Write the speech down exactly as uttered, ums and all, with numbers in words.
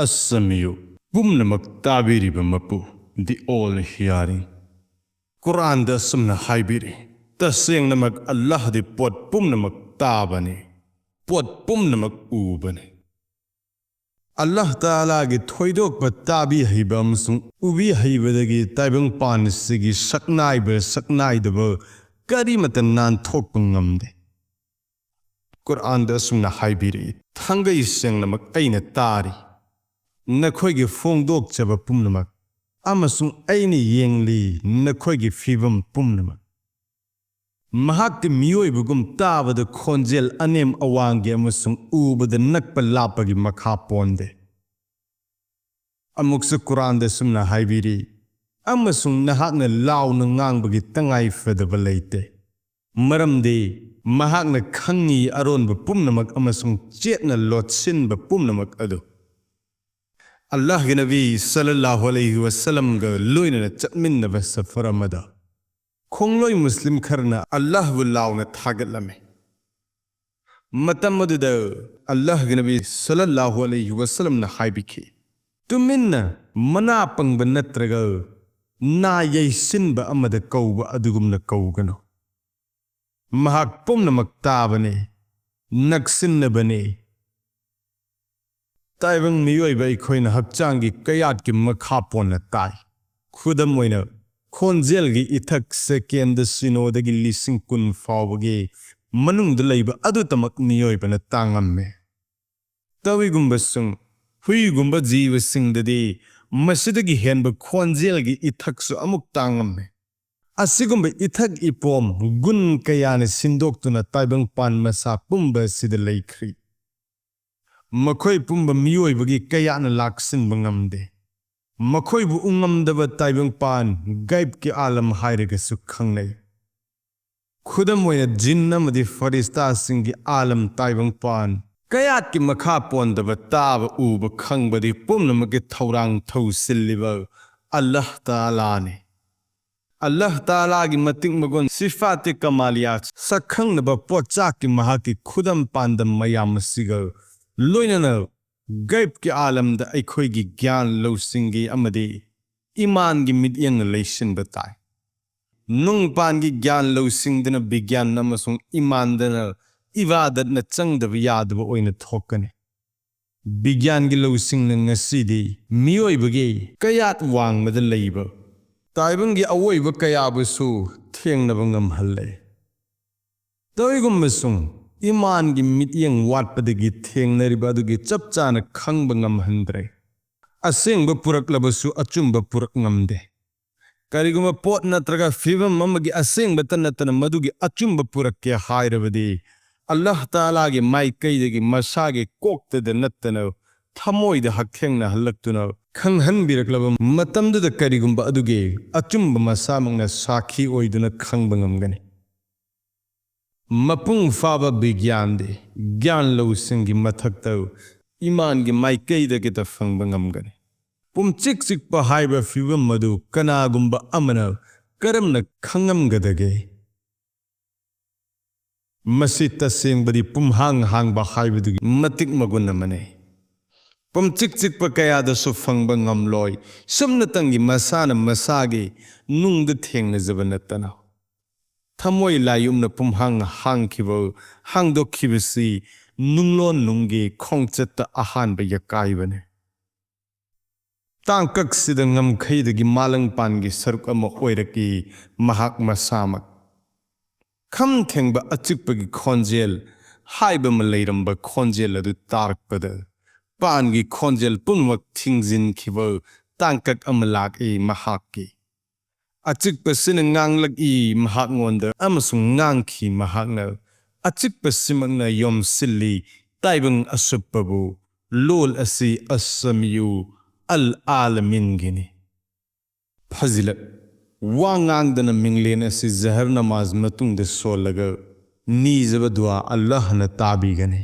ꯑꯁꯃꯤꯌꯨ, ꯄꯨꯝꯅꯃꯛ ꯇꯥꯕꯤꯔꯤꯕ ꯃꯄꯨ, the all hearing꯫ ꯀꯨꯔꯥꯟꯗ ꯑꯁꯨꯝꯅ ꯍꯥꯏꯕꯤꯔꯤ, ꯇꯁꯦꯡꯅꯃꯛ ꯑꯜꯂꯥꯍꯗꯤ ꯄꯣꯠ ꯄꯨꯝꯅꯃꯛ ꯇꯥꯕꯅꯤ, ꯄꯣꯠ ꯄꯨꯝꯅꯃꯛ ꯎꯕꯅꯤ꯫ ꯑꯜꯂꯥꯍ ꯇꯥꯂꯥꯒꯤ ꯊꯣꯏꯗꯣꯛꯄ ꯇꯥꯕꯤ ꯍꯩꯕ ꯑꯃꯁꯨꯡ ꯎꯕꯤ ꯍꯩꯕꯗꯒꯤ ꯇꯥꯏꯕꯪꯄꯥꯟ ꯑꯁꯤꯒꯤ ꯁꯛꯅꯥꯏꯕ ꯁꯛꯅꯥꯏꯗꯕ ꯀꯔꯤꯃꯠꯇ ꯅꯥꯟꯊꯣꯛꯄ ꯉꯝꯗꯦ꯫ ꯀꯨꯔꯥꯟꯗ ꯑꯁꯨꯝꯅ ꯍꯥꯏꯕꯤꯔꯛꯏ, ꯊꯥꯡꯒꯩ ꯁꯦꯡꯅꯃꯛ ꯑꯩꯅ ꯇꯥꯔꯤ, ꯅꯈꯣꯏꯒꯤ ꯐꯣꯡꯗꯣꯛꯆꯕ ꯄꯨꯝꯅꯃꯛ, ꯑꯃꯁꯨꯡ ꯑꯩꯅ ꯌꯦꯡꯂꯤ ꯅꯈꯣꯏꯒꯤ ꯐꯤꯕꯝ ꯄꯨꯝꯅꯃꯛ꯫ ꯃꯍꯥꯛꯇꯤ ꯃꯤꯑꯣꯏꯕꯒꯨꯝ ꯇꯥꯕꯗ ꯈꯣꯟꯖꯦꯜ ꯑꯅꯦꯝ ꯑꯋꯥꯡꯒꯤ ꯑꯃꯁꯨꯡ ꯎꯕꯗ ꯅꯛꯄ ꯂꯥꯞꯄꯒꯤ ꯃꯈꯥ ꯄꯣꯟꯗꯦ꯫ ꯑꯃꯨꯛꯁꯨ ꯀꯨꯔꯥꯟꯗ ꯁꯨꯝꯅ ꯍꯥꯏꯕꯤꯔꯤ, "ꯑꯃꯁꯨꯡ ꯅꯍꯥꯛꯅ ꯂꯥꯎꯅ ꯉꯥꯡꯕꯒꯤ ꯇꯉꯥꯏ ꯐꯗꯕ ꯂꯩꯇꯦ, ꯃꯔꯝꯗꯤ ꯃꯍꯥꯛꯅ ꯈꯪꯉꯤ ꯑꯔꯣꯟꯕ ꯄꯨꯝꯅꯃꯛ ꯑꯃꯁꯨꯡ ꯆꯦꯠꯅ ꯂꯣꯠꯁꯤꯟꯕ ꯄꯨꯝꯅꯃꯛ ꯑꯗꯨ꯫" ꯑꯜꯂꯥꯍꯒꯤ ꯅꯕꯤ ꯁꯜꯂꯜꯂꯥꯍꯨ ꯑꯂꯩꯍꯤ ꯋꯁꯜꯂꯝꯒ ꯂꯣꯏꯅꯅ ꯆꯠꯃꯤꯟꯅꯕ ꯁꯐꯔ ꯑꯃꯗ ꯈꯣꯡꯂꯣꯏ ꯃꯨꯁꯂꯤꯝ ꯈꯔꯅ ꯑꯜꯂꯥꯍꯕꯨ ꯂꯥꯎꯅ ꯊꯥꯒꯠꯂꯝꯃꯤ꯫ ꯃꯇꯝ ꯑꯗꯨꯗ ꯑꯜꯂꯥꯍꯒꯤ ꯅꯕꯤ ꯁꯜꯂꯜꯂꯥꯍꯨ ꯑꯂꯩꯍꯤ ꯋꯁꯜꯂꯝꯅ ꯍꯥꯏꯕꯤꯈꯤ, "ꯇꯨꯃꯤꯟꯅ ꯃꯅꯥ ꯄꯪꯕ ꯅꯠꯇ꯭ꯔꯒ ꯅꯥ ꯌꯩꯁꯤꯟꯕ ꯑꯃꯗ ꯀꯧꯕ ꯑꯗꯨꯒꯨꯝꯅ ꯀꯧꯒꯅꯨ꯫ ꯃꯍꯥꯛ ꯄꯨꯝꯅꯃꯛ ꯇꯥꯕꯅꯤ, ꯅꯛꯁꯤꯟꯅꯕꯅꯤ꯫" ꯇꯥꯏꯕꯪ ꯃꯤꯑꯣꯏꯕ ꯑꯩꯈꯣꯏꯅ ꯍꯛꯆꯥꯡꯒꯤ ꯀꯌꯥꯠꯀꯤ ꯃꯈꯥ ꯄꯣꯟꯅ ꯇꯥꯏ꯫ ꯈꯨꯗꯝ ꯑꯣꯏꯅ, ꯈꯣꯟꯖꯦꯜꯒꯤ ꯏꯊꯛ ꯁꯦꯀꯦꯟꯗ ꯁꯤꯅꯣꯗꯒꯤ ꯂꯤꯁꯤꯡ ꯀꯨꯟ ꯐꯥꯎꯕꯒꯤ ꯃꯅꯨꯡꯗ ꯂꯩꯕ ꯑꯗꯨꯇꯃꯛ ꯃꯤꯑꯣꯏꯕꯅ ꯇꯥꯉꯝꯃꯤ꯫ ꯇꯧꯏꯒꯨꯝꯕꯁꯨꯡ ꯍꯨꯏꯒꯨꯝꯕ ꯖꯤꯕꯁꯤꯡꯗꯗꯤ ꯃꯁꯤꯗꯒꯤ ꯍꯦꯟꯕ ꯈꯣꯟꯖꯦꯜꯒꯤ ꯏꯊꯛꯁꯨ ꯑꯃꯨꯛ ꯇꯥꯉꯝꯃꯤ꯫ ꯑꯁꯤꯒꯨꯝꯕ ꯏꯊꯛ ꯏꯄꯣꯝ ꯒꯨꯟ ꯀꯌꯥꯅ ꯁꯤꯟꯗꯣꯛꯇꯨꯅ ꯇꯥꯏꯕꯪꯄꯥꯟ ꯃꯁꯥ ꯄꯨꯝꯕ ꯑꯁꯤꯗ ꯂꯩꯈ꯭ꯔꯤ꯫ ꯃꯈꯣꯏ ꯄꯨꯝꯕ ꯃꯤꯑꯣꯏꯕꯒꯤ ꯀꯌꯥꯠꯅ ꯂꯥꯛꯁꯤꯟꯕ ꯉꯝꯗꯦ꯫ ꯃꯈꯣꯏꯕꯨ ꯎꯉꯝꯗꯕ ꯇꯥꯏꯕꯪꯄꯥꯟ, ꯒꯥꯏꯕꯀꯤ ꯑꯥꯂꯝ ꯍꯥꯏꯔꯒꯁꯨ ꯈꯪꯅꯩ꯫ ꯈꯨꯗꯝ ꯑꯣꯏꯅ, ꯖꯤꯟ ꯑꯃꯗꯤ ꯐꯔꯤꯁꯇꯥꯁꯤꯡꯒꯤ ꯑꯥꯂꯝ, ꯇꯥꯏꯕꯪꯄꯥꯟ, ꯀꯌꯥꯠꯀꯤ ꯃꯈꯥ ꯄꯣꯟꯗꯕ ꯇꯥꯕ, ꯎꯕ, ꯈꯪꯕꯗꯤ ꯄꯨꯝꯅꯃꯛꯀꯤ ꯊꯧꯔꯥꯡ ꯊꯧꯁꯤꯜꯂꯤꯕ ꯑꯜꯂꯥꯍ ꯇꯥꯂꯥꯅꯤ꯫ ꯑꯜꯂꯥꯍ ꯇꯥꯂꯥꯒꯤ ꯃꯇꯤꯛ ꯃꯒꯨꯟ, ꯁꯤꯐꯥꯇꯦ ꯀꯃꯥꯂꯤꯌꯥꯠ, ꯁꯛꯈꯪꯅꯕ ꯄꯣꯠꯆꯥꯛꯀꯤ ꯃꯍꯥꯛꯀꯤ ꯈꯨꯗꯝ ꯄꯥꯟꯗꯝ ꯃꯌꯥꯝ ꯑꯁꯤꯒ ꯂꯣꯏꯅꯅ ꯒꯩꯕꯀꯤ ꯑꯥꯂꯝꯗ ꯑꯩꯈꯣꯏꯒꯤ ꯒ꯭ꯌꯥꯟ ꯂꯧꯁꯤꯡꯒꯤ ꯑꯃꯗꯤ ꯏꯃꯥꯟꯒꯤ ꯃꯤꯠꯌꯦꯡꯅ ꯂꯩꯁꯤꯟꯕ ꯇꯥꯏ꯫ ꯅꯨꯡꯄꯥꯟꯒꯤ ꯒ꯭ꯌꯥꯟ ꯂꯧꯁꯤꯡꯗꯨꯅ ꯕꯤꯒ꯭ꯌꯥꯟ ꯑꯃꯁꯨꯡ ꯏꯃꯥꯟꯗꯅ ꯏꯕꯥꯗꯠꯅ ꯆꯪꯗꯕ ꯌꯥꯗꯕ ꯑꯣꯏꯅ ꯊꯣꯛꯀꯅꯤ꯫ ꯕꯤꯒ꯭ꯌꯥꯟꯒꯤ ꯂꯧꯁꯤꯡꯅ ꯉꯁꯤꯗꯤ ꯃꯤꯑꯣꯏꯕꯒꯤ ꯀꯌꯥꯠ ꯋꯥꯡꯃꯗ ꯂꯩꯕ ꯇꯥꯏꯕꯪꯒꯤ ꯑꯋꯣꯏꯕ ꯀꯌꯥꯕꯨꯁꯨ ꯊꯦꯡꯅꯕ ꯉꯝꯍꯜꯂꯦ꯫ ꯇꯧꯏꯒꯨꯝꯕꯁꯨꯡ ꯏꯃꯥꯟꯒꯤ ꯃꯤꯠꯌꯦꯡ ꯋꯥꯠꯄꯗꯒꯤ ꯊꯦꯡꯅꯔꯤꯕ ꯑꯗꯨꯒꯤ ꯆꯞ ꯆꯥꯅ ꯈꯪꯕ ꯉꯝꯍꯟꯗ꯭ꯔꯦ꯫ ꯑꯁꯦꯡꯕ ꯄꯨꯔꯛꯂꯕꯁꯨ ꯑꯆꯨꯝꯕ ꯄꯨꯔꯛ ꯉꯝꯗꯦ꯫ ꯀꯔꯤꯒꯨꯝꯕ ꯄꯣꯠ ꯅꯠꯇ꯭ꯔꯒ ꯐꯤꯕꯝ ꯑꯃꯒꯤ ꯑꯁꯦꯡꯕꯇ ꯅꯠꯇꯅ ꯃꯗꯨꯒꯤ ꯑꯆꯨꯝꯕ ꯄꯨꯔꯛꯀꯦ ꯍꯥꯏꯔꯕꯗꯤ, ꯑꯜꯂꯥꯍ ꯇꯥꯂꯥꯒꯤ ꯃꯥꯏꯀꯩꯗꯒꯤ ꯃꯁꯥꯒꯤ ꯀꯣꯛꯇꯗ ꯅꯠꯇꯅ ꯊꯃꯣꯏꯗ ꯍꯛꯊꯦꯡꯅꯍꯜꯂꯛꯇꯨꯅ ꯈꯪꯍꯟꯕꯤꯔꯛꯂꯕ ꯃꯇꯝꯗꯨꯗ ꯀꯔꯤꯒꯨꯝꯕ ꯑꯗꯨꯒꯤ ꯑꯆꯨꯝꯕ ꯃꯁꯥꯃꯛꯅ ꯁꯥꯈꯤ ꯑꯣꯏꯗꯨꯅ ꯈꯪꯕ ꯉꯝꯒꯅꯤ꯫ ꯃꯄꯨꯡ ꯐꯥꯕ ꯕꯤꯒ꯭ꯌꯥꯟꯗꯤ ꯒ꯭ꯌꯥꯟ ꯂꯧꯁꯤꯡꯒꯤ ꯃꯊꯛꯇ ꯏꯃꯥꯟꯒꯤ ꯃꯥꯏꯀꯩꯗꯒꯤꯇ ꯐꯪꯕ ꯉꯝꯒꯅꯤ꯫ ꯄꯨꯝꯆꯤꯛ ꯆꯤꯛꯄ ꯍꯥꯏꯕ ꯐꯤꯕꯝ ꯑꯗꯨ ꯀꯅꯥꯒꯨꯝꯕ ꯑꯃꯅ ꯀꯔꯝꯅ ꯈꯪꯉꯝꯒꯗꯒꯦ? ꯃꯁꯤ ꯇꯁꯦꯡꯕꯗꯤ ꯄꯨꯝꯍꯥꯡ ꯍꯥꯡꯕ ꯍꯥꯏꯕꯗꯨꯒꯤ ꯃꯇꯤꯛ ꯃꯒꯨꯟ ꯑꯃꯅꯤ꯫ ꯄꯨꯝꯆꯤꯛ ꯆꯤꯛꯄ ꯀꯌꯥꯗꯁꯨ ꯐꯪꯕ ꯉꯝꯂꯣꯏ꯫ ꯁꯨꯞꯅꯇꯪꯒꯤ ꯃꯁꯥꯅ ꯃꯁꯥꯒꯤ ꯅꯨꯡꯗ ꯊꯦꯡꯅꯖꯕ ꯅꯠꯇꯅ꯫ ꯊꯃꯣꯏ ꯂꯥꯏꯌꯨꯝꯅ ꯄꯨꯝꯍꯥꯡ ꯍꯥꯡꯈꯤꯕ, ꯍꯥꯡꯗꯣꯛꯈꯤꯕꯁꯤ ꯅꯨꯡꯂꯣꯟ ꯅꯨꯡꯒꯤ ꯈꯣꯡꯆꯠꯇ ꯑꯍꯥꯟꯕ ꯌꯀꯥꯏꯕꯅꯤ꯫ ꯇꯥꯡꯀꯛꯁꯤꯗ ꯉꯝꯈꯩꯗꯒꯤ ꯃꯥꯂꯪꯄꯥꯟꯒꯤ ꯁꯔꯨꯛ ꯑꯃ ꯑꯣꯏꯔꯛꯏ ꯃꯍꯥꯛ ꯃꯁꯥꯃꯛ꯫ ꯈꯝ ꯊꯦꯡꯕ ꯑꯆꯤꯛꯄꯒꯤ ꯈꯣꯟꯖꯦꯜ ꯍꯥꯏꯕ ꯑꯃ ꯂꯩꯔꯝꯕ ꯈꯣꯟꯖꯦꯜ ꯑꯗꯨ ꯇꯥꯔꯛꯄꯗ, ꯄꯥꯟꯒꯤ ꯈꯣꯟꯖꯦꯜ ꯄꯨꯝꯅꯃꯛ ꯊꯤꯡꯖꯤꯟꯈꯤꯕ ꯇꯥꯡꯀꯛ ꯑꯃ ꯂꯥꯛꯏ ꯃꯍꯥꯛꯀꯤ꯫ ꯑꯆꯤꯛꯄꯁꯤꯅ ꯉꯥꯡꯂꯛꯏ ꯃꯍꯥꯛꯉꯣꯟꯗ, ꯑꯃꯁꯨꯡ ꯉꯥꯡꯈꯤ ꯃꯍꯥꯛꯅ꯫ ꯑꯆꯤꯛꯄꯁꯤꯃꯛꯅ ꯌꯣꯝꯁꯤꯜꯂꯤ ꯇꯥꯏꯕꯪ ꯑꯁꯨꯞꯄꯕꯨ꯫ ꯂꯣꯜ ꯑꯁꯤ ꯑꯁꯃꯤꯌꯨ ꯑꯜ ꯑꯥꯂꯃꯤꯟꯒꯤꯅꯤ꯫ ꯐꯖꯤꯂꯠ, ꯋꯥ ꯉꯥꯡꯗꯅ ꯃꯤꯡꯂꯦꯟ ꯑꯁꯤ ꯖꯍꯔ ꯅꯃꯥꯖ ꯃꯇꯨꯡꯗ ꯁꯣꯜꯂꯒ ꯅꯤꯖꯕ ꯗꯨꯋꯥ ꯑꯜꯂꯥꯍꯅ ꯇꯥꯕꯤꯒꯅꯤ꯫